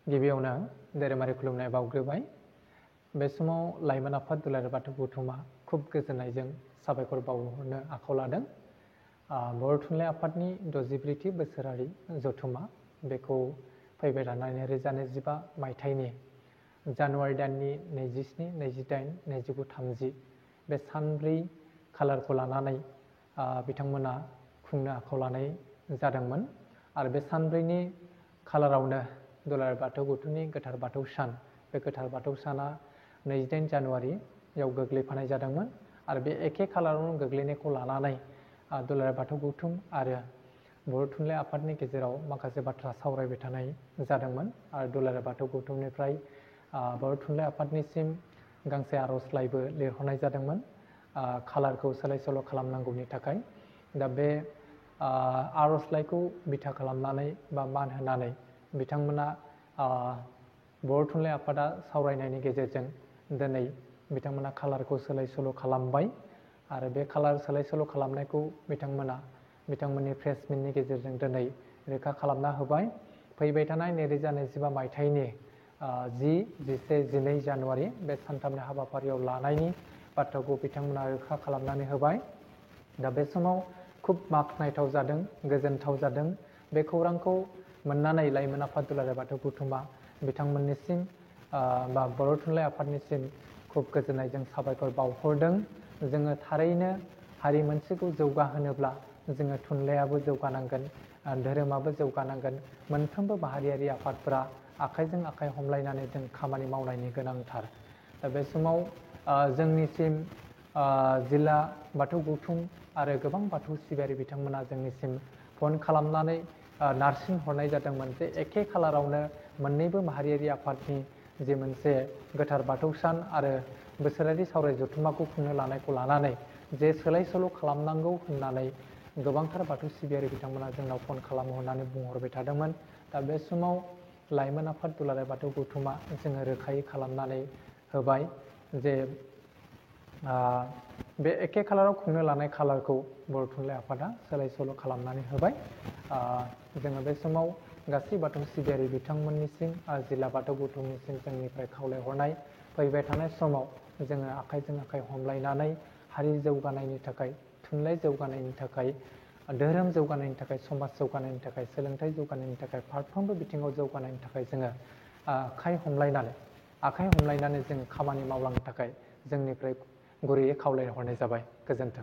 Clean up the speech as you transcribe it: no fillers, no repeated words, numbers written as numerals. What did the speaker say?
गिबियावनो धोरोमारि खुलुमनाय बावग्रोबाय। बे समाव लाइमोन आफाद दुलाराय बाथौ गौथुमा खुब गोजोननायजों साबायखर बावहरनो आखायाव लादों। बर' थुनलाइ आफादनि 64थि बोसोरारि जथुमा बेखौ फैबाय थानाय 2025 मायथाइनि जानुवारि दाननि 27, 28, 29, 30 बे सानब्रै खालारखौ लानानै बिथांमोना खुंनो आखायाव लानाय जादोंमोन। आरो बे सानब्रैनि खालारावनो दुलाराय बाथौ गौथुमनि गोथार बाथौ सान, बे गोथार बाथौ साना 28 जानुवारियाव गोग्लैफानाय जादोंमोन। आरो बे एखे खालारावनो गोग्लैनायखौ लानानै दुलाराय बाथौ गौथुम आरो बर' थुनलाइ आफादनि गेजेराव माखासे बाथ्रा सावरायबाय थानाय जादोंमोन। आरो दुलाराय बाथौ गौथुमनिफ्राय बर' थुनलाइ आफादनिसिम गांसे आर'जलाइबो लिरहरनाय जादोंमोन खालारखौ सोलाय सोल' खालामनांगौनि थाखाय। दा बे आर'जलाइखौ बिथा खालामनानै बा मान होनानै बिथांमोना बर' थुनलाइ आफादा सावरायनायनि गेजेरजों दिनै बिथांमोना खालारखौ सोलाय सोल' खालामबाय। आरो बे खालार सोलाय सोल' खालामनायखौ बिथांमोना बिथांमोननि प्रेस मिटनि गेजेरजों दिनै रोखा खालामना होबाय। फैबाय थानाय 2025 मायथाइनि 10, 11, 12 जानुवारि बे सानथामनि हाबाफारियाव लानायनि बाथ्राखौ बिथांमोना रोखा खालामनानै होबाय। दा बे समाव खुब बाख्नायथाव जादों, गोजोनथाव जादों। बे खौरांखौ मोननानै लाइमोन आफाद दुलाराय बाथौ गौथुमा बिथांमोननिसिम बा बर' थुनलाइ आफादनिसिम खुब गोजोननायजों साबायखर बावहरदों। जोङो थारैनो हारि मोनसेखौ जौगाहोनोब्ला जोङो थुनलाइयाबो जौगानांगोन, धोरोमाबो जौगानांगोन। मोनफ्रोमबो माहारियारि आफादफोरा आखाइजों आखाइ हमलायनानै जों खामानि मावनायनि गोनांथार। दा बे समाव जोंनिसिम जिल्ला बाथौ गौथुम आरो गोबां बाथौ सिबियारि बिथांमोना जोंनिसिम फन खालामनानै नारसिन हरनाय जादोंमोन जे एखे खालारावनो मोननैबो माहारियारि आफादनि जे मोनसे गोथार बाथौ सान आरो बोसोरारि सावराय जथुमाखौ खुंनो लानायखौ लानानै जे सोलाय सोल' खालामनांगौ होननानै गोबांथार बाथौ सिबियारि बिथांमोना जोंनाव फन खालामहरनानै बुंहरबाय थादोंमोन। दा बे समाव लाइमोन आफाद दुलाराय बाथौ गौथुमा जोङो रोखायै खालामनानै होबाय जे बे एखे खालाराव खुंनो लानाय खालारखौ बर' थुनलाइ आफादा सोलाय सोल' खालामनानै होबाय। जोङो बे समाव गासै बाथौ सिबियारि बिथांमोननिसिम जिल्ला बाथौ गौथुमनिसिम जोंनिफ्राय खावलायहरनाय फैबाय थानाय समाव जोङो आखाइजों आखाइ हमलायनानै हारि जौगानायनि थाखाय, थुनलाइ जौगानायनि थाखाय, धोरोम जौगानायनि थाखाय, समाज जौगानायनि थाखाय, सोलोंथाइ जौगानायनि थाखाय, फारफ्रोमबो बिथिङाव जौगानायनि थाखाय जोङो आखाइ हमलायनानै जोङो खामानि मावलांनो थाखाय जोंनिफ्राय गुरैयै खावलायहरनाय जाबाय। गोजोन्थों।